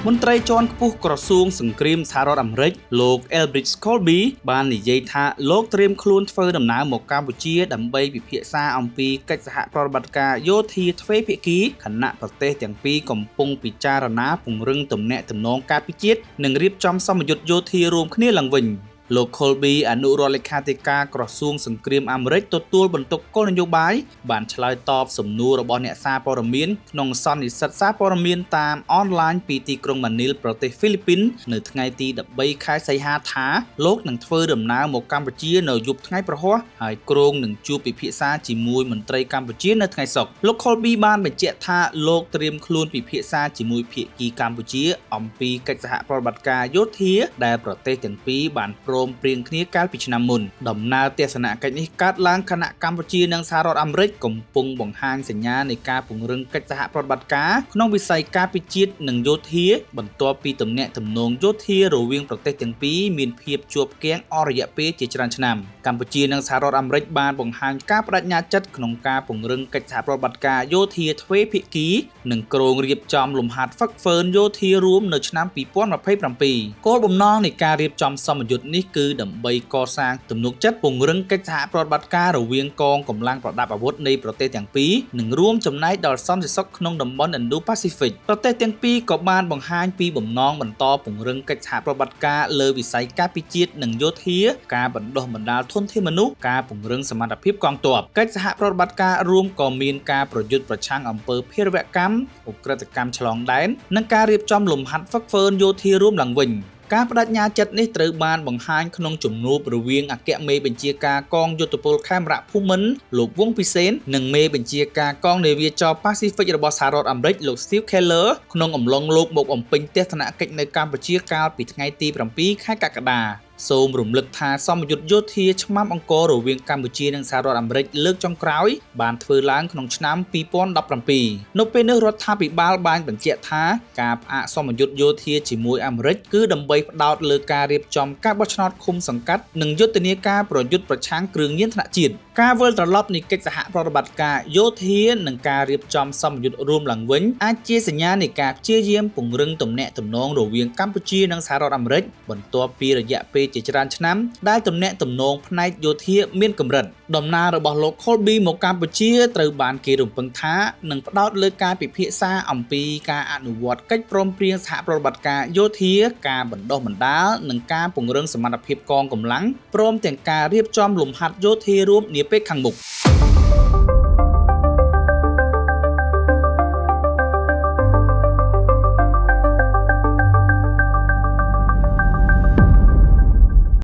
មន្ត្រីជាន់ខ្ពស់ក្រសួងសង្គ្រាមសហរដ្ឋអាមេរិកលោក Elbridge Colby បាននិយាយថាលោកត្រៀមខ្លួនធ្វើដំណើរមកកម្ពុជាដើម្បីពិភាក្សាអំពីកិច្ចសហប្រតិបត្តិការយោធាទ្វេភាគីខណៈប្រទេសទាំងពីរកំពុងពិចារណាពង្រឹងទំនាក់ទំនងការពារជាតិនិងរៀបចំសមយុទ្ធយោធារួមគ្នាឡើងវិញ។ លោក Colby អនុរដ្ឋលេខាធិការក្រសួងសង្គ្រាមអាមេរិកទទួលបន្ទុកគោលនយោបាយបានឆ្លើយតបសំណួររបស់អ្នកសារព័ត៌មានក្នុងសន្និសីទសារព័ត៌មានតាមអនឡាញពីទីក្រុងម៉ានីលប្រទេសហ្វីលីពីននៅថ្ងៃទី13ខែសីហាថាលោកនឹងធ្វើដំណើរមកកម្ពុជានៅយប់ថ្ងៃព្រហស្បតិ៍ហើយគ្រោងនឹងជួបពិភាក្សាជាមួយមន្ត្រីកម្ពុជានៅថ្ងៃសុក្រលោក Colby បានបញ្ជាក់ថាលោកត្រៀមខ្លួនពិភាក្សាជាមួយភាគីកម្ពុជាអំពីកិច្ចសហប្រតិបត្តិការយោធាដែលប្រទេសទាំងពីរបានព្រមព្រៀងគ្នាកាលពីឆ្នាំមុនដំណើរទស្សនកិច្ចនេះកើតឡើងខណៈកម្ពុជានិងសហរដ្ឋអាមេរិកកំពុងបង្ហាញសញ្ញានៃការពង្រឹងកិច្ចសហប្រតិបត្តិការក្នុងវិស័យការពារជាតិនិងយោធាបន្ទាប់ពីទំនាក់ទំនងយោធារវាងប្រទេសទាំងពីរមានភាពជាប់គាំងអស់រយៈពេលជាច្រើនឆ្នាំកម្ពុជានិងសហរដ្ឋអាមេរិកបានបង្ហាញការប្តេជ្ញាចិត្តក្នុងការពង្រឹងកិច្ចសហប្រតិបត្តិការយោធាទ្វេភាគីនិងគ្រោងរៀបចំលំហាត់ហ្វឹកហ្វឺនយោធារួមនៅឆ្នាំ2027គោលបំណងនៃការរៀបចំសមយុទ្ធនេះគឺដើម្បីកសាងទំនុកចិត្តពង្រឹងកិច្ចសហប្រតិបត្តិការរវាងកងកម្លាំងប្រដាប់អាវុធនៃប្រទេសទាំងពីរនិងរួមចំណែកដល់សន្តិសុខក្នុងតំបន់ Indo-Pacific ប្រទេសទាំងពីរក៏បានបង្ហាញពីបំណងបន្តពង្រឹងកិច្ចសហប្រតិបត្តិការលើវិស័យការពារជាតិនិងយោធាការបណ្ដុះបណ្ដាលធនធានមនុស្សការពង្រឹងសមត្ថភាពកងទ័ពកិច្ចសហប្រតិបត្តិការរួមក៏មានការប្រយុទ្ធប្រឆាំងអំពើភេរវកម្មឧក្រិដ្ឋកម្មឆ្លងដែននិងការរៀបចំលំហាត់ហ្វឹកហ្វឺនយោធារួមឡើងវិញការប្តេជ្ញាចិត្តនេះត្រូវបានបង្ហាញក្នុងជំនួបរវាងអគ្គមេបញ្ជាការកងយោធពលខេមរៈភូមិន្ទលោកវង្សពិសេននិងមេបញ្ជាការកងនាវាចរប៉ាស៊ីហ្វិករបស់សហរដ្ឋអាមេរិកលោក Steve Keller ក្នុងអំឡុងលោកមកបំពេញទស្សនកិច្ចនៅកម្ពុជាកាលពីថ្ងៃទី7ខែកក្កដាសូមរំលឹកថាសមយុទ្ធយោធាឆ្មាំអង្គររវាងកម្ពុជានិងសហរដ្ឋអាមេរិកលើកចុងក្រោយបានធ្វើឡើងក្នុងឆ្នាំ2017នៅពេលនេះរដ្ឋាភិបាលបានបញ្ជាក់ថាការផ្អាកសមយុទ្ធយោធាជាមួយអាមេរិកគឺដើម្បីផ្ដោតលើការរៀបចំការបោះឆ្នោតឃុំសង្កាត់និងយុទ្ធនាការប្រយុទ្ធប្រឆាំងគ្រឿងញៀនថ្នាក់ជាតិការវិលត្រឡប់នៃកិច្ចសហប្រតិបត្តិការយោធានិងការរៀបចំសមយុទ្ធរួមឡើងវិញអាចជាសញ្ញានៃការព្យាយាមពង្រឹងទំនាក់ទំនងរវាងកម្ពុជានិងសហរដ្ឋអាមេរិកបន្ទាប់ពីរយៈពេលជាច្រើនឆ្នាំដែលទំនាក់ទំនងផ្នែកយោធាមានកម្រិតដំណើររបស់លោក Colby មកកម្ពុជាត្រូវបានគេរំពឹងថានឹងផ្ដោតលើការពិភាក្សាអំពីការអនុវត្តកិច្ចព្រមព្រៀងសហប្រតិបត្តិការយោធាការបណ្ដុះបណ្ដាលនិងការពង្រឹងសមត្ថភាពកងកម្លាំងព្រមទាំងការរៀបចំលំហាត់យោធារួមនាពេលខាងមុខ។